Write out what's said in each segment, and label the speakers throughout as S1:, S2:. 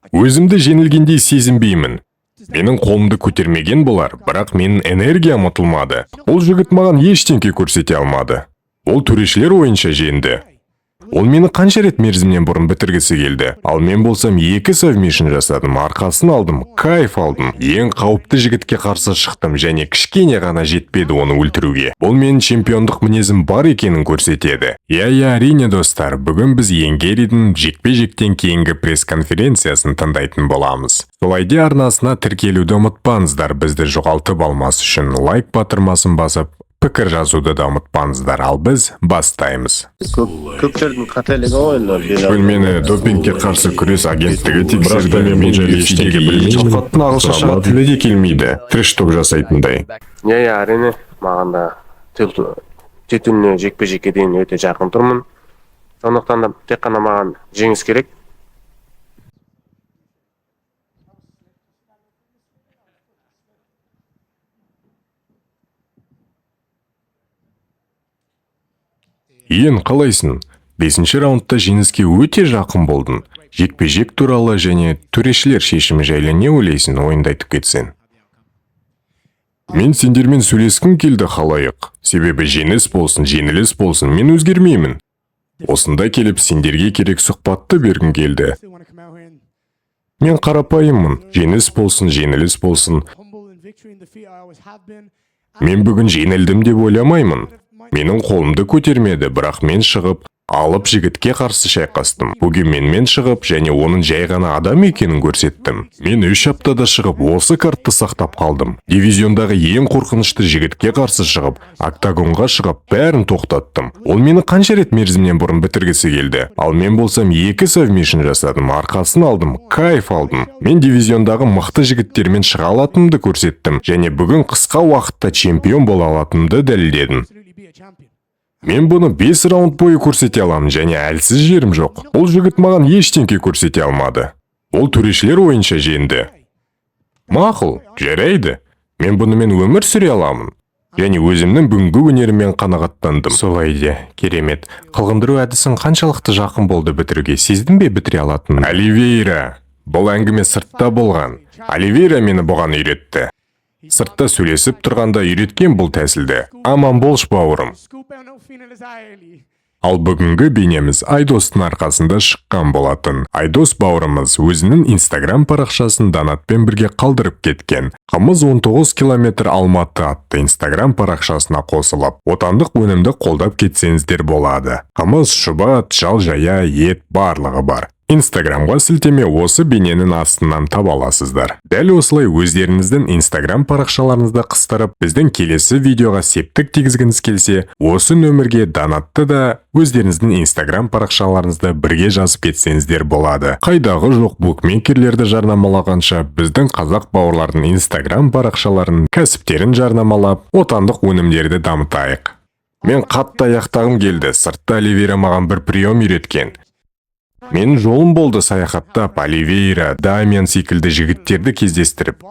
S1: Өзімді жеңілгендей сезінбеймін. Менің қолымды көтермеген болар, бірақ менің энергиям ұтылмады. Бұл жігіт маған ештеңке көрсете алмады. Ол төрешілер ойынша жеңді. Ол мені қанша рет мерзімнен бұрын бітіргісі келді. Ал мен болсам екі сабмишн жасадым, арқасын алдым, кайф алдым. Ең қауіпті жігітке қарсы шықтым және кішкене ғана жетпеді оны өлтіруге. Бұл менің чемпиондық мінезім бар екенін көрсетеді. Иә, әрине, достар, бүгін біз Иенгеридің жекпе-жектен кейінгі пресс-конференциясын тыңдайтын боламыз. Солайде арнасына тіркелуді ұмытпаңыздар, бізді жоғалтып алмас үшін лайк батырмасын басып, пікір жазуды да ұмытпаңыздар. Ал біз бастаймыз.
S2: Көп, көптердің қателігі ғой енді бел.
S1: Бүгін мені допингке қарсы күрес агенттігі
S3: Бірақ та
S1: тексерді.
S3: мен
S1: Мен
S3: бұл жайлы
S1: жайлы
S3: ештеңе
S1: ештеңе
S3: білмеймін.
S1: Шавкаттың ағылшынша тілі де келмейді. Трэш-ток жасайтындай.
S2: Иә, әрине, маған да титуліне жекпе жекке дейін өте жақын тұрмын, сондықтан да тек қана маған жеңіс керек.
S1: Иен, қалайсың? Бесінші раундта жеңіске өте жақын болдың. Жекпе-жек туралы және төрешілер шешімі жайлы не ойлайсың, ойыңды айтып кетсең? Мен сендермен сөйлескім келді, халайық. Себебі жеңіс болсын, жеңіліс болсын, мен өзгермеймін. Осында келіп сендерге керек сұхбатты бергім келді. Мен қарапайыммын. Жеңіс болсын, жеңіліс болсын. Мен бүгін жеңілдім деп ойламаймын. Менің қолымды көтермеді, бірақ мен шығып, алып жігітке қарсы шайқастым. Бүгін менімен шығып және оның жай ғана адам екенін көрсеттім. Мен 3 аптада шығып, осы картты сақтап қалдым. Дивизиондағы ең қорқынышты жігітке қарсы шығып, октагонға шығып, бәрін тоқтаттым. Ол мені қанша рет мерзімнен бұрын бітіргісі келді. Ал мен болсам екі сабмишн жасадым, арқасын алдым, кайф алдым. Мен дивизиондағы мықты жігіттермен шыға алатынымды көрсеттім және бүгін қысқа уақытта чемпион бола алатынымды дәлелдедім. Мен бұны 5 раунд бойы көрсете аламын және әлсіз жерім жоқ. Бұл жігіт маған ештеңке көрсете алмады. Ол төрешілер ойынша жеңді. Мақұл, жарайды. Мен бұнымен өмір сүре аламын. Және өзімнің бүгінгі өнеріммен қанағаттандым. Солай де, керемет. Қылғындыру әдісің қаншалықты жақын болды бітіруге, сездің бе бітіре алатынын? Оливейра. Бұл әңгіме сыртта болған. Оливейра мені бұған үйретті. Сыртта сөйлесіп тұрғанда үйреткен бұл тәсілді. Аман болш, бауырым. Ал бүгінгі бейнеміз Айдостың арқасында шыққан болатын. Айдос бауырымыз өзінің Инстаграм парақшасын донатпен бірге қалдырып кеткен. Қымыз 19 километр Алматы атты Инстаграм парақшасына қосылып, отандық өнімді қолдап кетсеңіздер болады. Қымыз, шұбат, жал жая, ет, барлығы бар. Инстаграмға сілтеме осы бейненің астынан таба аласыздар. Дәл осылай өздеріңіздің Инстаграм парақшаларыңызда қыстырып, біздің келесі видеоға септік тигізгіңіз келсе, осы нөмірге донатты да өздеріңіздің Инстаграм парақшаларыңызда бірге жазып кетсеңіздер болады. Қайдағы жоқ букмекерлерді жарнамалағанша, біздің қазақ бауырлардың Инстаграм парақшаларын, кәсіптерін жарнамалап, отандық өнімдерді дамытайық. Мен қатты аяқтағым келді. Сыртта Оливейра маған бір прием үйреткен. Менің жолым болды саяхаттап, Оливейра, Дамиан секілді жігіттерді кездестіріп.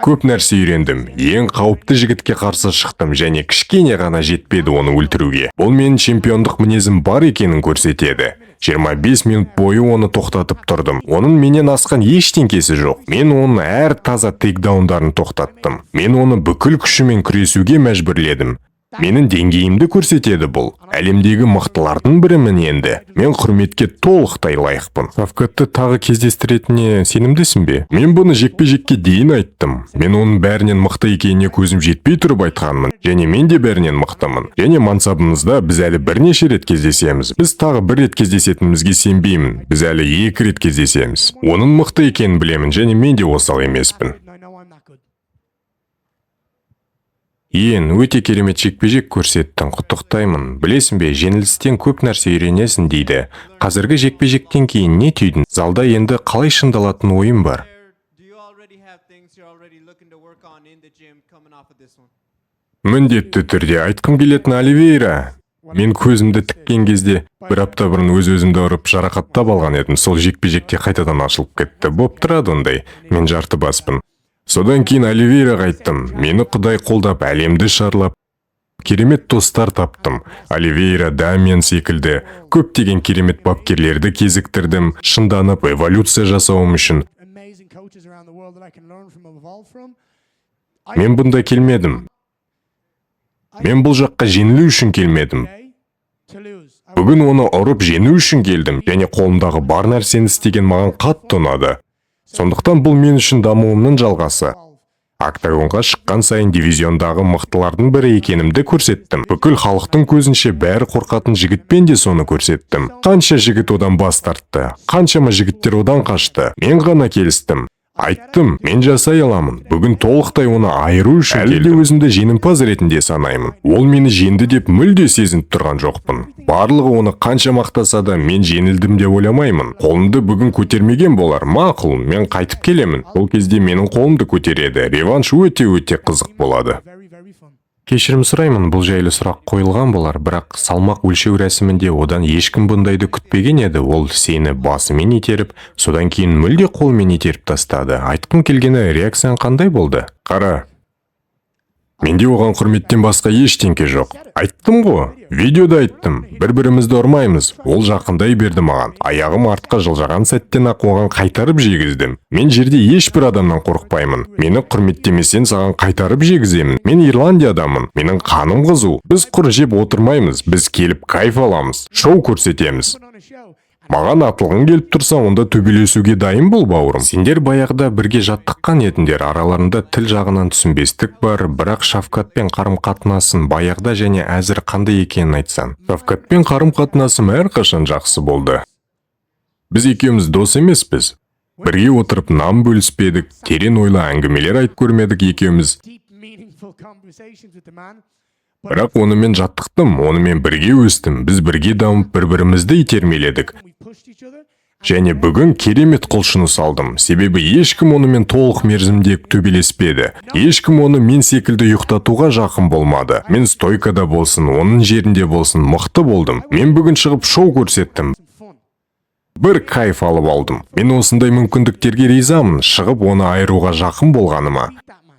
S1: Көп нәрсе үйрендім. Ең қауіпті жігітке қарсы шықтым және кішкене ғана жетпеді оны өлтіруге. Бұл менің чемпиондық мінезім бар екенін көрсетеді. 25 минут бойы оны тоқтатып тұрдым. Оның менен асқан ештеңкесі жоқ. Мен оның әр таза тейкдаундарын тоқтаттым. Мен оны бүкіл күшімен күресуге мәжбүрледім. Менің деңгейімді көрсетеді бұл. Әлемдегі мықтылардың бірімін енді. Мен құрметке толықтай лайықпын. Шавкатты тағы кездестіретініне сенімдісің бе? Мен бұны жекпе-жекке дейін айттым. Мен оның бәрінен мықты екеніне көзім жетпей тұрып айтқанмын. Және мен де бәрінен мықтымын. Және мансабымызда біз әлі бірнеше рет кездесеміз. Біз тағы бір рет кездесетінімізге сенбеймін. Біз әлі екі рет кездесеміз. Оның мықты екенін білемін және мен де осал емеспін. Иен, өте керемет жекпе-жек көрсеттің, құттықтаймын. Білесің бе, жеңілістен көп нәрсе үйренесің дейді. Қазіргі жекпе-жектен кейін не түйдің? Залда енді қалай шыңдалатын ойым бар?
S4: Do you already have things you're already looking to work on in the gym coming off of this one?
S1: Міндетті түрде айтқым келетін: Оливейра. Мен көзімді тіккен кезде бір апта бұрын өз-өзімді ұрып жарақаттап алған едім. Сол жекпе-жекте қайтадан ашылып кетті. Боп тұрады ондай. Мен жарты баспын. Содан кейін Оливейраға айттым. Мені Құдай қолдап, әлемді шарлап Керемет достар таптым. Оливейра, Дамиан секілді көптеген керемет бапкерлерді кезіктірдім, шынданып эволюция жасауым үшін.
S3: Amazing coaches around the world that I can learn from and evolve from.
S1: Мен бұнда келмедім. Мен бұл жаққа жеңілу үшін келмедім.
S3: Okay, to lose. I
S1: Бүгін оны ұрып жеңу үшін келдім және қолымдағы бар нәрсені істеген маған қатты ұнады. Сондықтан бұл мен үшін дамуымның жалғасы.
S3: evolve.
S1: Октагонға шыққан сайын дивизиондағы мықтылардың бірі екенімді көрсеттім. Бүкіл халықтың көзінше бәрі қорқатын жігітпен де соны көрсеттім. Қанша жігіт одан бас тартты, қаншама жігіттер одан қашты. Мен ғана келістім. Айттым, мен жасай аламын. Бүгін толықтай оны айыру үшін. Әлі де өзімді жеңімпаз ретінде санаймын. Ол мені жеңді деп мүлде сезініп тұрған жоқпын. Барлығы оны қанша мақтаса да, мен жеңілдім деп ойламаймын. Қолымды бүгін көтермеген болар. Мақұл, мен қайтып келемін. Ол кезде менің қолымды көтереді. Реванш өте-өте қызық болады.
S3: Very, very fun.
S1: Кешірім сұраймын, бұл жайлы сұрақ қойылған болар, бірақ салмақ өлшеу рәсімінде одан ешкім бұндайды күтпеген еді. Ол сені басымен итеріп, содан кейін мүлде қолмен итеріп тастады. Айтқым келгені, реакцияң қандай болды? Қара. Менде оған құрметтен басқа ештеңке жоқ. Айттым ғой, видеода айттым. Бір-бірімізді ұрмаймыз. Ол жақындай берді маған. Аяғым артқа жылжыған сәттен ақ оған қайтарып жегіздім. Мен жерде ешбір адамнан қорықпаймын. Мені құрметтемесең, саған қайтарып жегіземін. Мен Ирландиядамын. Менің қаным қызу. Біз құр жеп отырмаймыз. Біз келіп кайф аламыз. Шоу көрсетеміз.
S3: Put on a show.
S1: Маған атылғың келіп тұрса, онда төбелесуге дайын бол, бауырым. Сендер баяғыда бірге жаттыққан едіңдер, араларында тіл жағынан түсінбестік бар, бірақ Шавкатпен қарым-қатынасын баяғыда және әзір қандай екенін айтсаң. Шавкатпен қарым-қатынасым әрқашан жақсы болды. Біз екеуміз дос емеспіз. Бірге отырып нан бөліспедік, терең ойлы әңгімелер айтып көрмедік екеуміз.
S3: Deep, meaningful conversations with the man. But
S1: Бірақ онымен жаттықтым, онымен бірге өстім, біз бірге дамып, бір-бірімізді итермеледік.
S3: we pushed each other.
S1: Және бүгін керемет құлшыныс алдым, себебі ешкім онымен толық мерзімде төбелеспеді. Ешкім оны мен секілді ұйықтатуға жақын болмады. Мен стойкада болсын, оның жерінде болсын, мықты болдым. Мен бүгін шығып шоу көрсеттім.
S3: Some fun.
S1: Бір кайф алып алдым. Мен осындай мүмкіндіктерге ризамын, шығып оны айыруға жақын болғаныма.
S3: Beat that man.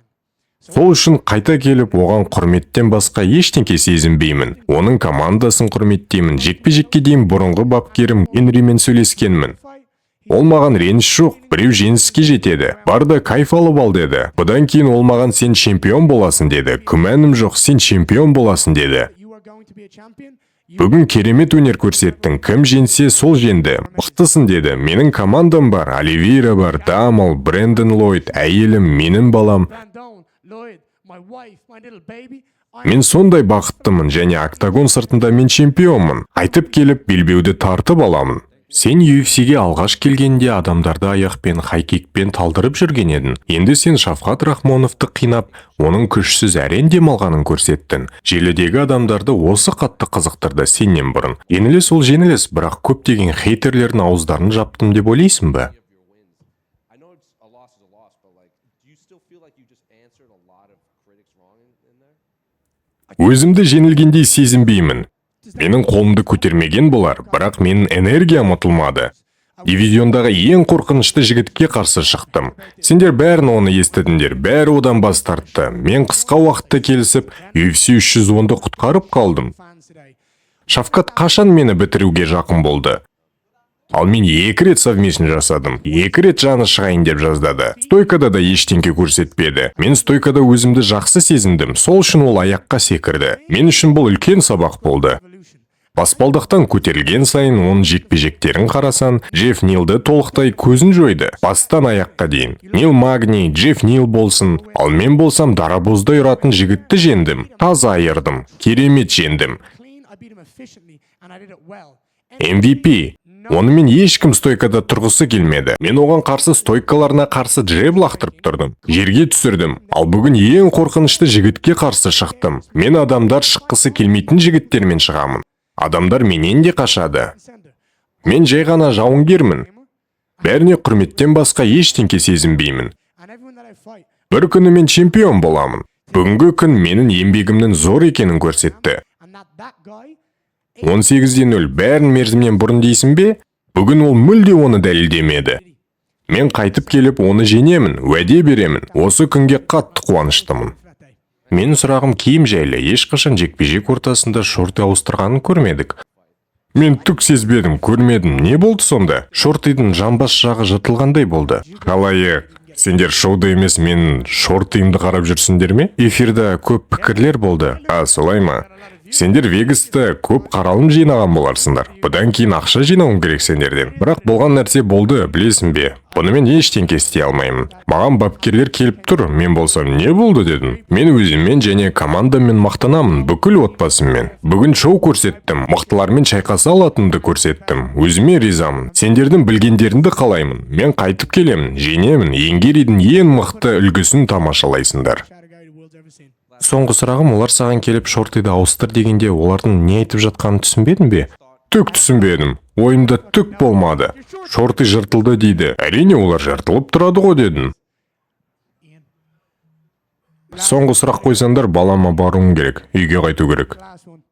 S1: Сол үшін қайта келіп оған құрметтен басқа ештеңке сезінбеймін. Оның командасын құрметтеймін. Жекпе-жекке дейін бұрынғы бапкерім Генримен сөйлескенмін.
S3: Fight.
S1: Ол маған реніш жоқ, біреу жеңіске жетеді. Бар да кайф алып ал деді. Бұдан кейін ол маған: «Сен чемпион боласың», – деді. «Күмәнім жоқ, сен чемпион боласың», – деді.
S3: You are going to be a champion. You
S1: «Бүгін керемет өнер көрсеттің. Кім жеңсе, сол жеңді. Мықтысың», – деді. Менің командам бар, Оливейра бар, Дамал, Брэндон Ллойд, әйелім, менің балам.
S3: Van Doan, Lloyd, my wife, my little baby. I'm
S1: Мен сондай бақыттымын және октагон сыртында мен чемпионмын. Қайтып келіп белбеуді тартып аламын. Сен UFC-ге алғаш келгенде адамдарды аяқпен, хайкикпен талдырып жүрген едің. Енді сен Шавкат Рахмоновты қинап, оның күшсіз әрең демалғанын көрсеттің. Желідегі адамдарды осы қатты қызықтырды сенен бұрын. Жеңіліс ол жеңіліс, бірақ көптеген хейтерлердің ауыздарын жаптым деп ойлайсың ба?
S5: Of your wins. I know it's a loss is a loss, but like, do you still feel like you just answered a lot of critics wrong in there?
S1: Өзімді жеңілгендей сезінбеймін. Менің қолымды көтермеген болар, бірақ менің энергиям ұтылмады. Дивизиондағы ең қорқынышты жігітке қарсы шықтым. Сендер бәрін оны естідіңдер, бәрі одан бас тартты. Мен қысқа уақытта келісіп, UFC 310-ды құтқарып қалдым.
S3: Fans today.
S1: Шавкат қашан мені бітіруге жақын болды? Ал мен екі рет сабмишн жасадым. Екі рет жаны шығайын деп жаздады. Стойкада да ештеңке көрсетпеді. Мен стойкада өзімді жақсы сезіндім. Сол үшін ол аяққа секірді. Мен үшін бұл үлкен сабақ болды.
S3: Evolution.
S1: Баспалдақтан көтерілген сайын оның жекпе-жектерін қарасан, Джефф Нилді толықтай көзін жойды. Бастан аяққа дейін. Нил Магни, Джефф Нил болсын, ал мен болсам дарабоздай ұратын жігітті жеңдім. Таза айырдым. Керемет жеңдім.
S3: Clean. I beat him efficiently and I did it well.
S1: MVP. Онымен ешкім стойкада тұрғысы келмеді. Мен оған қарсы стойкаларына қарсы джеб лақтырып тұрдым. Жерге түсірдім. Ал бүгін ең қорқынышты жігітке қарсы шықтым. Мен адамдар шыққысы келмейтін жігіттермен шығамын. Адамдар менен де қашады.
S3: Sender.
S1: Мен жай ғана жауынгермін. Бәріне құрметтен басқа ештеңке сезінбеймін.
S3: And everyone that I fight,
S1: Бір күні мен чемпион боламын. Бүгінгі күн менің еңбегімнің зор екенін көрсетті.
S3: And that that guy
S1: 18-0 бәрін мерзімнен бұрын дейсің бе? Бүгін ол мүлде оны дәлелдемеді. Мен қайтып келіп оны жеңемін, уәде беремін. Осы күнге қатты қуаныштымын.
S3: For that day.
S1: Менің сұрағым киім жайлы. Ешқашан жекпе-жек ортасында шорты ауыстырғанын көрмедік. Мен түк сезбедім, көрмедім. Не болды сонда? Шортидың жамбас жағы жыртылғандай болды. Халайық, сендер шоуды емес, менің шортиымды қарап жүрсіңдер ме? Эфирде көп пікірлер болды. А, солай ма? Сендер Вегаста көп қаралым жинаған боларсыңдар. Бұдан кейін ақша жинауым керек сендерден. Бірақ болған нәрсе болды, білесің бе? Бұнымен ештеңке істей алмаймын. Маған бапкерлер келіп тұр, мен болсам, не болды дедім. Мен өзіммен және командаммен мақтанамын, бүкіл отбасыммен. Бүгін шоу көрсеттім, мықтылармен шайқаса алатынымды көрсеттім. Өзіме ризамын. Сендердің білгендеріңді қалаймын. Мен қайтып келемін, жеңемін, Иенгеридің ең мықты үлгісін тамашалайсыңдар.
S3: Shadow Gary the world's ever seen.
S1: Соңғы сұрағым: олар саған келіп, шортиды ауыстыр дегенде, олардың не айтып жатқанын түсінбедің бе? Түк түсінбедім. Ойымда түк болмады. Шорты жыртылды дейді. Әрине, олар жыртылып тұрады ғой дедім.
S3: Ian.
S1: Соңғы сұрақ қойсаңдар, балама баруым керек. Үйге қайту керек.
S3: Last one.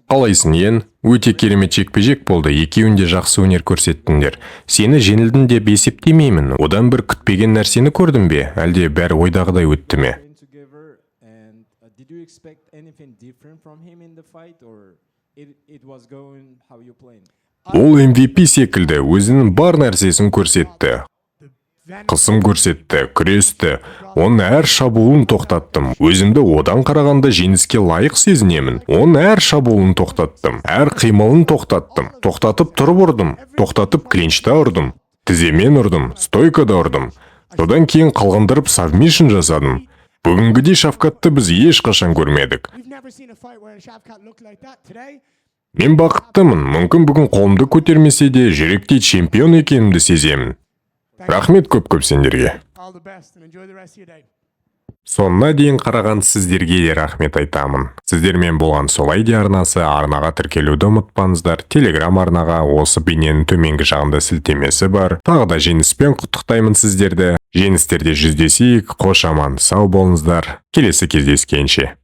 S1: Қалайсың, Иен? Өте керемет жекпе-жек болды. Екеуің де жақсы өнер көрсеттіңдер. Сені жеңілдің деп есептемеймін. Одан бір күтпеген нәрсені көрдің бе? Әлде бәрі ойдағыдай өтті ме?
S6: Train together and did you expect anything different from him in the fight or it was going how you planned?
S1: Ол MVP секілді өзінің бар нәрсесін көрсетті.
S3: The venom
S1: Қысым көрсетті, күресті. Оның әр шабуылын тоқтаттым. Өзімді одан қарағанда жеңіске лайық сезінемін. Оның әр шабуылын тоқтаттым. Әр қимылын тоқтаттым. Тоқтатып тұрып ұрдым. Тоқтатып клинчта ұрдым. Тіземен ұрдым, стойкада ұрдым. Содан кейін қылғындырып сабмишн жасадым. Бүгінгідей Шавкатты біз ешқашан көрмедік.
S3: We've never seen a fight where Shavkat looked like that. Today,
S1: Мен бақыттымын. Мүмкін, бүгін қолымды көтермесе де, жүректей чемпион екенімді сеземін. Рахмет көп-көп сендерге.
S3: All the best and enjoy the rest of your day.
S1: Соңына дейін қараған сіздерге де рахмет айтамын. Сіздермен болған Солай де арнасы. Арнаға тіркелуді ұмытпаңыздар. Телеграм арнаға осы бейненің төменгі жағында сілтемесі бар. Тағы да жеңіспен құттықтаймын сіздерді. Жеңістерде жүздесейік. Қош, аман сау болыңыздар. Келесі кездескенше.